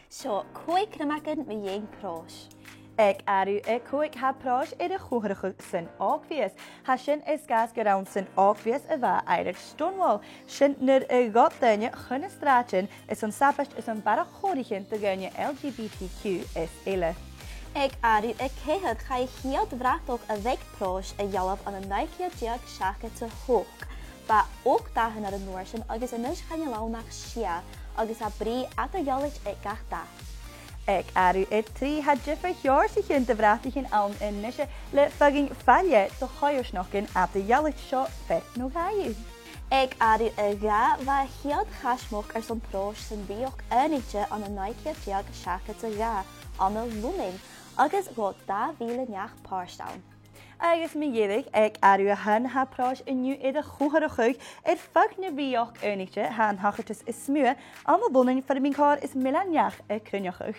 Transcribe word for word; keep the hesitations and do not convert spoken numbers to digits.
Seo còig criomagan mu dheidhinn pròis. Aig àireamh a còig tha pròis air a chomharrachadh san Ògmhios. Tha sin air sgàth 's gur ann san Ògmhios a bha Irish Stonewall. Sin nuair a ghabh daoine chun nan sràidean airson sabaid airson barrachd chòraichean do dhaoine L G B T Q is eile. Aig àireamh a ceithir chaidh a' chiad bhratach a bh' aig pròis a dhealbh ann an naoi ceud deug seachdad 's a h-ochd. Bha ochd dathan air an uair sin agus a-nis chan eil ann ach sia, agus tha brìgh eadar-dhealaichte aig gach dath. Aig àireamh a trì tha diofar sheòrsaichean de bhrataichean ann a-nise le feadhainn fallain do choimhearsnachdan eadar-dhealaichte, seo fear no dhà dhiubh. Aig àireamh a dhà bha a' chiad chaismeachd airson pròis san Rìoghachd Aonaichte ann an naoi ceud deug seachdad 's a dhà ann an Lunnainn, agus ghabh dà mhìle neach pàirt ann. Agus mu dheireadh, aig àireamh a h-aon tha pròis an-diugh air a chomharrachadh air feadh na Rìoghachd Aonaichte. Tha an tachartas as motha ann an Lunnainn far am bi an còrr is millean neach a' cruinneachadh.